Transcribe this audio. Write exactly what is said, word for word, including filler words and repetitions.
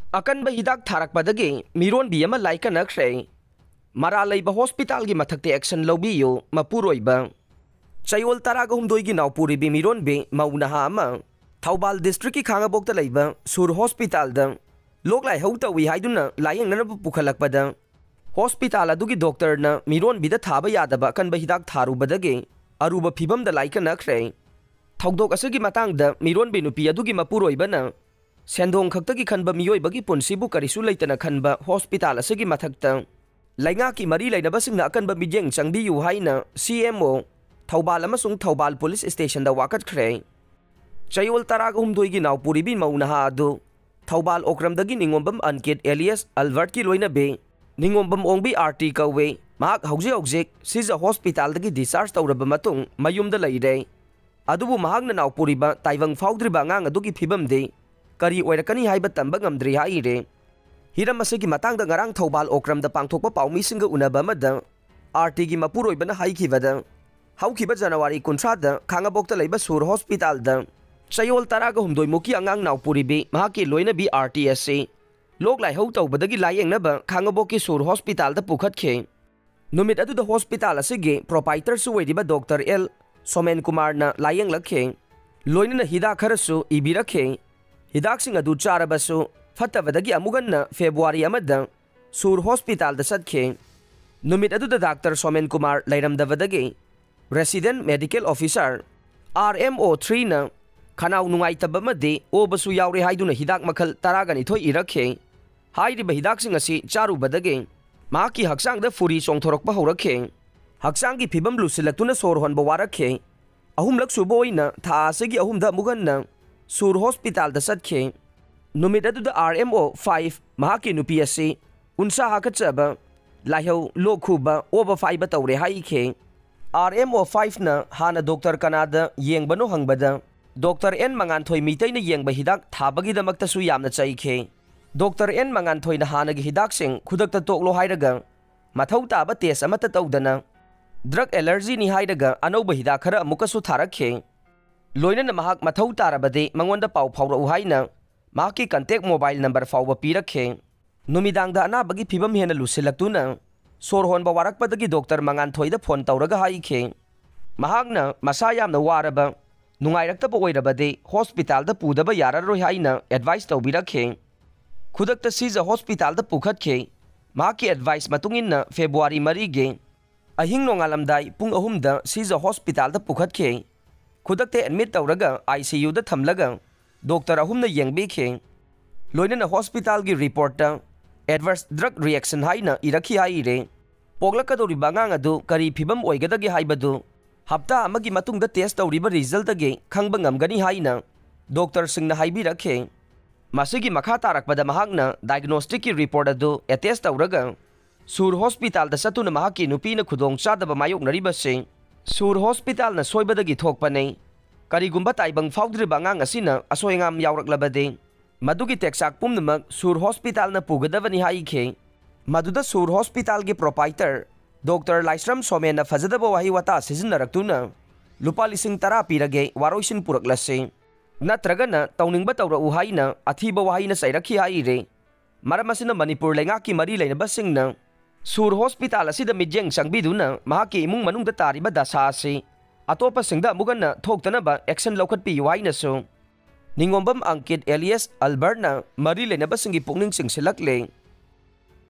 ꯑꯀꯟꯕ ꯍꯤꯗꯥꯛ ꯊꯥꯔꯛꯄꯗꯒꯤ ꯃꯤꯔꯣꯟꯕꯤ ꯑꯃ ꯂꯥꯏꯀꯠꯅꯈ꯭ꯔꯦ꯫ ꯃꯔꯥꯜ ꯂꯩꯕ ꯍꯣꯁꯄꯤꯇꯥꯜꯒꯤ ꯃꯊꯛꯇ action ꯂꯧꯕꯤꯌꯨ, ꯃꯄꯨꯔꯣꯏꯕ꯫ ꯆꯌꯣꯜ ꯇꯔꯥꯒ ꯍꯨꯝꯗꯣꯏꯒꯤ ꯅꯥꯎꯄꯨꯔꯤꯕꯤ ꯃꯤꯔꯣꯟꯕꯤ ꯃꯧ ꯅꯍꯥ ꯑꯃ ꯊꯧꯕꯥꯜ districtꯀꯤ ꯈꯥꯉꯕꯣꯛꯇ ꯂꯩꯕ ꯁꯨꯔ ꯍꯣꯁꯄꯤꯇꯥꯜꯗ ꯂꯣꯛ ꯂꯥꯏꯍꯧ ꯇꯧꯏ ꯍꯥꯏꯗꯨꯅ ꯂꯥꯌꯦꯡꯅꯅꯕ ꯄꯨꯈꯠꯂꯛꯄꯗ, ꯍꯣꯁꯄꯤꯇꯥꯜ ꯑꯗꯨꯒꯤ ꯗꯣꯛꯇꯔꯅ ꯃꯤꯔꯣꯟꯕꯤꯗ ꯊꯥꯕ ꯌꯥꯗꯕ ꯑꯀꯟꯕ ꯍꯤꯗꯥꯛ ꯊꯥꯔꯨꯕꯗꯒꯤ ꯑꯔꯨꯕ ꯐꯤꯚꯝꯗ ꯂꯥꯏꯀꯠꯅꯈ꯭ꯔꯦ꯫ ꯊꯧꯗꯣꯛ ꯑꯁꯤꯒꯤ ꯃꯇꯥꯡꯗ ꯃꯤꯔꯣꯟꯕꯤ ꯅꯨꯄꯤ ꯑꯗꯨꯒꯤ ꯃꯄꯨꯔꯣꯏꯕꯅ, "ꯁꯦꯟꯗꯣꯡ ꯈꯛꯇꯒꯤ ꯈꯟꯕ ꯃꯤꯑꯣꯏꯕꯒꯤ ꯄꯨꯟꯁꯤꯕꯨ ꯀꯔꯤꯁꯨ ꯂꯩꯇꯅ ꯈꯟꯕ ꯍꯣꯁꯄꯤꯇꯥꯜ ꯑꯁꯤꯒꯤ ꯃꯊꯛꯇ ꯂꯩꯉꯥꯛꯀꯤ ꯃꯔꯤ ꯂꯩꯅꯕꯁꯤꯡꯅ ꯑꯀꯟꯕ ꯃꯤꯠꯌꯦꯡ ꯆꯪꯕꯤꯌꯨ" ꯍꯥꯏꯅ C M O ꯊꯧꯕꯥꯜ ꯑꯃꯁꯨꯡ ꯊꯧꯕꯥꯜ ꯄꯨꯂꯤꯁ ꯁ꯭ꯇꯦꯁꯟꯗ ꯋꯥꯀꯠꯈ꯭ꯔꯦ꯫ ꯆꯌꯣꯜ ꯇꯔꯥꯒ ꯍꯨꯝꯗꯣꯏꯒꯤ ꯅꯥꯎꯄꯨꯔꯤꯕꯤ ꯃꯧ ꯅꯍꯥ ꯑꯗꯨ ꯊꯧꯕꯥꯜ ꯑꯣꯀ꯭ꯔꯝꯗꯒꯤ ꯅꯤꯉꯣꯝꯕꯝ ꯑꯟꯀꯤꯠ alias Albertꯀꯤ ꯂꯣꯏꯅꯕꯤ ꯅꯤꯉꯣꯝꯕꯝ ꯑꯣꯡꯕꯤ R T ꯀꯧꯏ꯫ ꯃꯍꯥꯛ ꯍꯧꯖꯤꯛ ꯍꯧꯖꯤꯛ ꯁꯤꯖ ꯍꯣꯁꯄꯤꯇꯥꯜꯗꯒꯤ discharge ꯇꯧꯔꯕ ꯃꯇꯨꯡ ꯃꯌꯨꯝꯗ ꯂꯩꯔꯦ꯫ ꯑꯗꯨꯕꯨ ꯃꯍꯥꯛꯅ ꯅꯥꯎꯄꯨꯔꯤꯕ ꯇꯥꯏꯕꯪ ꯐꯥꯎꯗ꯭ꯔꯤꯕ ꯑꯉꯥꯡ ꯑꯗꯨꯒꯤ ꯐꯤꯕꯝꯗꯤ ꯀꯔꯤ ꯑꯣꯏꯔꯛꯀꯅꯤ ꯍꯥꯏꯕ ꯇꯝꯕ ꯉꯝꯗ꯭ꯔꯤ ꯍꯥꯏꯔꯤ꯫ ꯍꯤꯔꯝ ꯑꯁꯤꯒꯤ ꯃꯇꯥꯡꯗ ꯉꯔꯥꯡ ꯊꯧꯕꯥꯜ ꯑꯣꯀ꯭ꯔꯝꯗ ꯄꯥꯡꯊꯣꯛꯄ ꯄꯥꯎꯃꯤꯁꯤꯡꯒ ꯎꯅꯕ ꯑꯃꯗ R Tꯒꯤ ꯃꯄꯨꯔꯣꯏꯕꯅ ꯍꯥꯏꯈꯤꯕꯗ, ꯍꯧꯈꯤꯕ ꯖꯅꯋꯥꯔꯤ ꯀꯨꯟꯊ꯭ꯔꯥꯗ ꯈꯥꯉꯕꯣꯛꯇ ꯂꯩꯕ ꯁꯨꯔ ꯍꯣꯁꯄꯤꯇꯥꯜꯗ ꯆꯌꯣꯜ ꯇꯔꯥꯒ ꯍꯨꯝꯗꯣꯏ ꯃꯨꯛꯀꯤ ꯑꯉꯥꯡ ꯅꯥꯎꯄꯨꯔꯤꯕꯤ ꯃꯍꯥꯛꯀꯤ ꯂꯣꯏꯅꯕꯤ R T ꯑꯁꯤ ꯂꯣꯛ ꯂꯥꯏꯍꯧ ꯇꯧꯕꯗꯒꯤ ꯂꯥꯌꯦꯡꯅꯕ ꯈꯥꯉꯕꯣꯛꯀꯤ ꯁꯨꯔ ꯍꯣꯁꯄꯤꯇꯥꯜꯗ ꯄꯨꯈꯠꯈꯤ꯫ ꯅꯨꯃꯤꯠ ꯑꯗꯨꯗ ꯍꯣꯁꯄꯤꯇꯥꯜ ꯑꯁꯤꯒꯤ proprietorꯁꯨ ꯑꯣꯏꯔꯤꯕ ꯗꯣꯛꯇꯔ ꯑꯦꯜ ꯁꯣꯃꯦꯟ ꯀꯨꯃꯥꯔꯅ ꯂꯥꯌꯦꯡꯂꯛꯈꯤ꯫ ꯂꯣꯏꯅꯅ ꯍꯤꯗꯥꯛ ꯈꯔꯁꯨ ꯏꯕꯤꯔꯛꯈꯤ꯫ ꯍꯤꯗꯥꯛꯁꯤꯡ ꯑꯗꯨ ꯆꯥꯔꯕꯁꯨ ꯐꯠꯇꯕꯗꯒꯤ ꯑꯃꯨꯛ ꯍꯟꯅ ꯐꯦꯕ꯭ꯔꯨꯋꯥꯔꯤ ꯑꯃꯗ ꯁꯨꯔ ꯍꯣꯁꯄꯤꯇꯥꯜꯗ ꯆꯠꯈꯤ꯫ ꯅꯨꯃꯤꯠ ꯑꯗꯨꯗ ꯗꯥꯛꯇꯔ ꯁꯣꯃꯦꯟ ꯀꯨꯃꯥꯔ ꯂꯩꯔꯝꯗꯕꯗꯒꯤ resident medical officer, R M O threeꯅ ꯈꯅꯥꯎ ꯅꯨꯡꯉꯥꯏꯇꯕ ꯑꯃꯗꯤ ꯑꯣꯕꯁꯨ ꯌꯥꯎꯔꯦ ꯍꯥꯏꯗꯨꯅ ꯍꯤꯗꯥꯛ ꯃꯈꯜ ꯇꯔꯥꯒ ꯅꯤꯊꯣꯏ ꯏꯔꯛꯈꯤ꯫ ꯍꯥꯏꯔꯤꯕ ꯍꯤꯗꯥꯛꯁꯤꯡ ꯑꯁꯤ ꯆꯥꯔꯨꯕꯗꯒꯤ ꯃꯍꯥꯛꯀꯤ ꯍꯛꯆꯥꯡꯗ ꯐꯨꯔꯤ ꯆꯣꯡꯊꯣꯔꯛꯄ ꯍꯧꯔꯛꯈꯤ꯫ ꯍꯛꯆꯥꯡꯒꯤ ꯐꯤꯕꯝ ꯂꯨꯁꯤꯜꯂꯛꯇꯨꯅ ꯁꯣꯔ ꯍꯣꯟꯕ ꯋꯥꯔꯛꯈꯤ꯫ ꯑꯍꯨꯝꯂꯛ ꯁꯨꯕ ꯑꯣꯏꯅ ꯊꯥ ꯑꯁꯤꯒꯤ ꯑꯍꯨꯝꯗ ꯑꯃꯨꯛ ꯍꯟꯅ ꯁꯨꯔ ꯍꯣꯁꯄꯤꯇꯥꯜꯗ ꯆꯠꯈꯤ꯫ ꯅꯨꯃꯤꯠ ꯑꯗꯨꯗ R M O five ꯃꯍꯥꯛꯀꯤ ꯅꯨꯄꯤ ꯑꯁꯤ ꯎꯟꯁꯥ ꯍꯥꯀꯠꯆꯕ, ꯂꯥꯏꯍꯧ, ꯂꯣꯛ ꯈꯨꯕ, ꯑꯣꯕ ꯐꯥꯏꯕ ꯇꯧꯔꯦ ꯍꯥꯏꯈꯤ꯫ R M O fiveꯅ ꯍꯥꯟꯅ ꯗꯣꯛꯇꯔ ꯀꯅꯥꯗ ꯌꯦꯡꯕꯅꯣ ꯍꯪꯕꯗ, ꯗꯣꯛꯇꯔ ꯑꯦꯟ ꯃꯉꯥꯟꯊꯣꯏ ꯃꯤꯇꯩꯅ ꯌꯦꯡꯕ ꯍꯤꯗꯥꯛ ꯊꯥꯕꯒꯤꯗꯃꯛꯇꯁꯨ ꯌꯥꯝꯅ ꯆꯩꯈꯤ꯫ ꯗꯣꯛꯇꯔ ꯑꯦꯟ ꯃꯉꯥꯟꯊꯣꯏꯅ ꯍꯥꯟꯅꯒꯤ ꯍꯤꯗꯥꯛꯁꯤꯡ ꯈꯨꯗꯛꯇ ꯇꯣꯛꯂꯣ ꯍꯥꯏꯔꯒ, ꯃꯊꯧ ꯇꯥꯕ test ꯑꯃꯠꯇ ꯇꯧꯗꯅ, drug allergyꯅꯤ ꯍꯥꯏꯔꯒ ꯑꯅꯧꯕ ꯍꯤꯗꯥꯛ ꯈꯔ ꯑꯃꯨꯛꯀꯁꯨ ꯊꯥꯔꯛꯈꯤ꯫ ꯂꯣꯏꯅꯅ ꯃꯍꯥꯛ ꯃꯊꯧ ꯇꯥꯔꯕꯗꯤ ꯃꯉꯣꯟꯗ ꯄꯥꯎ ꯐꯥꯎꯔꯛꯎ ꯍꯥꯏꯅ ꯃꯍꯥꯛꯀꯤ contact mobile number ꯐꯥꯎꯕ ꯄꯤꯔꯛꯈꯤ꯫ ꯅꯨꯃꯤꯗꯥꯡꯗ ꯑꯅꯥꯕꯒꯤ ꯐꯤꯕꯝ ꯍꯦꯟꯅ ꯂꯨꯁꯤꯜꯂꯛꯇꯨꯅ ꯁꯣꯔ ꯍꯣꯟꯕ ꯋꯥꯔꯛꯄꯗꯒꯤ ꯗꯣꯛꯇꯔ ꯃꯉꯥꯟꯊꯣꯏꯗ ꯐꯣꯟ ꯇꯧꯔꯒ ꯍꯥꯏꯈꯤ꯫ ꯃꯍꯥꯛꯅ ꯃꯁꯥ ꯌꯥꯝꯅ ꯋꯥꯔꯕ, ꯅꯨꯡꯉꯥꯏꯔꯛꯇꯕ ꯑꯣꯏꯔꯕꯗꯤ ꯍꯣꯁꯄꯤꯇꯥꯜꯗ ꯄꯨꯗꯕ ꯌꯥꯔꯔꯣꯏ ꯍꯥꯏꯅ ꯑꯦꯗꯚꯥꯏꯁ ꯇꯧꯕꯤꯔꯛꯈꯤ꯫ ꯈꯨꯗꯛꯇ ꯁꯤꯖ ꯍꯣꯁꯄꯤꯇꯥꯜꯗ ꯄꯨꯈꯠꯈꯤ꯫ ꯃꯍꯥꯛꯀꯤ ꯑꯦꯗꯚꯥꯏꯁ ꯃꯇꯨꯡ ꯏꯟꯅ ꯐꯦꯕ꯭ꯔꯨꯋꯥꯔꯤ ꯃꯔꯤꯒꯤ ꯑꯍꯤꯡ ꯅꯣꯡꯉꯥꯜꯂꯝꯗꯥꯏ ꯄꯨꯡ ꯑꯍꯨꯝꯗ ꯁꯤꯖ ꯍꯣꯁꯄꯤꯇꯥꯜꯗ ꯄꯨꯈꯠꯈꯤ꯫ ꯈꯨꯗꯛꯇ ꯑꯦꯗꯃꯤꯠ ꯇꯧꯔꯒ ꯑꯥꯏ ꯁꯤ ꯌꯨꯗ ꯊꯝꯂꯒ ꯗꯣꯛꯇꯔ ꯑꯍꯨꯝꯅ ꯌꯦꯡꯕꯤꯈꯤ꯫ ꯂꯣꯏꯅꯅ ꯍꯣꯁꯄꯤꯇꯥꯜꯒꯤ ꯔꯤꯄꯣꯔꯠꯇ adverse drug reaction ꯍꯥꯏꯅ ꯏꯔꯛꯈꯤ ꯍꯥꯏꯔꯦ꯫ ꯄꯣꯛꯂꯛꯀꯗꯧꯔꯤꯕ ꯑꯉꯥꯡ ꯑꯗꯨ ꯀꯔꯤ ꯐꯤꯕꯝ ꯑꯣꯏꯒꯗꯒꯦ ꯍꯥꯏꯕꯗꯨ ꯍꯞꯇꯥ ꯑꯃꯒꯤ ꯃꯇꯨꯡꯗ ꯇꯦꯁ ꯇꯧꯔꯤꯕ ꯔꯤꯖꯜꯇꯒꯤ ꯈꯪꯕ ꯉꯝꯒꯅꯤ ꯍꯥꯏꯅ ꯗꯣꯛꯇꯔꯁꯤꯡꯅ ꯍꯥꯏꯕꯤꯔꯛꯈꯤ꯫ ꯃꯁꯤꯒꯤ ꯃꯈꯥ ꯇꯥꯔꯛꯄꯗ ꯃꯍꯥꯛꯅ ꯗꯥꯏꯒꯅꯣꯁꯇꯤꯛꯀꯤ ꯔꯤꯄꯣꯔꯠ ꯑꯗꯨ ꯑꯦꯇꯦꯁ ꯇꯧꯔꯒ ꯁꯨꯔ ꯍꯣꯁꯄꯤꯇꯥꯜꯗ ꯆꯠꯇꯨꯅ ꯃꯍꯥꯛꯀꯤ ꯅꯨꯄꯤꯅ ꯈꯨꯗꯣꯡꯆꯥꯗꯕ ꯃꯥꯌꯣꯛꯅꯔꯤꯕꯁꯤ ꯁꯨꯔ ꯍꯣꯁꯄꯤꯇꯥꯜꯅ ꯁꯣꯏꯕꯗꯒꯤ ꯊꯣꯛꯄꯅꯤ꯫ ꯀꯔꯤꯒꯨꯝꯕ ꯇꯥꯏꯕꯪ ꯐꯥꯎꯗ꯭ꯔꯤꯕ ꯑꯉꯥꯡ ꯑꯁꯤꯅ ꯑꯁꯣꯏ ꯑꯉꯥꯝ ꯌꯥꯎꯔꯛꯂꯕꯗꯤ ꯃꯗꯨꯒꯤ ꯇꯦꯛꯆꯥꯛ ꯄꯨꯝꯅꯃꯛ ꯁꯨꯔ ꯍꯣꯁꯄꯤꯇꯥꯜꯅ ꯄꯨꯒꯗꯕꯅꯤ ꯍꯥꯏꯈꯤ꯫ ꯃꯗꯨꯗ ꯁꯨꯔ ꯍꯣꯁꯄꯤꯇꯥꯜꯒꯤ ꯄ꯭ꯔꯣꯄꯥꯏꯇꯔ ꯗꯣꯛꯇꯔ ꯂꯥꯏꯁ꯭ꯔꯝ ꯁꯣꯃꯦꯟꯅ ꯐꯖꯗꯕ ꯋꯥꯍꯩ ꯋꯥꯇꯥ ꯁꯤꯖꯤꯟꯅꯔꯛꯇꯨꯅ ꯂꯨꯄꯥ ꯂꯤꯁꯤꯡ ꯇꯔꯥ ꯄꯤꯔꯒꯦ, ꯋꯥꯔꯣꯏꯁꯤꯟ ꯄꯨꯔꯛꯂꯁꯤ, ꯅꯠꯇ꯭ꯔꯒꯅ ꯇꯧꯅꯤꯡꯕ ꯇꯧꯔꯛꯎ ꯍꯥꯏꯅ ꯑꯊꯤꯕ ꯋꯥꯍꯩꯅ ꯆꯩꯔꯛꯈꯤ ꯍꯥꯏꯔꯤ꯫ ꯃꯔꯝ ꯑꯁꯤꯅ ꯃꯅꯤꯄꯨꯔ ꯂꯩꯉꯥꯛꯀꯤ ꯃꯔꯤ ꯂꯩꯅꯕꯁꯤꯡꯅ ꯁꯨꯔ ꯍꯣꯁꯄꯤꯇꯥꯜ ꯑꯁꯤꯗ ꯃꯤꯠꯌꯦꯡ ꯆꯪꯕꯤꯗꯨꯅ ꯃꯍꯥꯛꯀꯤ ꯏꯃꯨꯡ ꯃꯅꯨꯡꯗ ꯇꯥꯔꯤꯕ ꯗꯁꯥ ꯑꯁꯤ ꯑꯇꯣꯞꯄꯁꯤꯡꯗ ꯑꯃꯨꯛ ꯍꯟꯅ ꯊꯣꯛꯇꯅꯕ ꯑꯦꯛꯁꯟ ꯂꯧꯈꯠꯄꯤꯌꯨ ꯍꯥꯏꯅꯁꯨ ꯅꯤꯉꯣꯝꯕꯝ ꯑꯪꯀꯤꯠ ꯑꯦꯂꯤꯌꯥꯁ ꯑꯜꯕꯔꯠꯅ ꯃꯔꯤ ꯂꯩꯅꯕꯁꯤꯡꯒꯤ ꯄꯨꯛꯅꯤꯡ ꯆꯤꯡꯁꯤꯜꯂꯛꯂꯦ꯫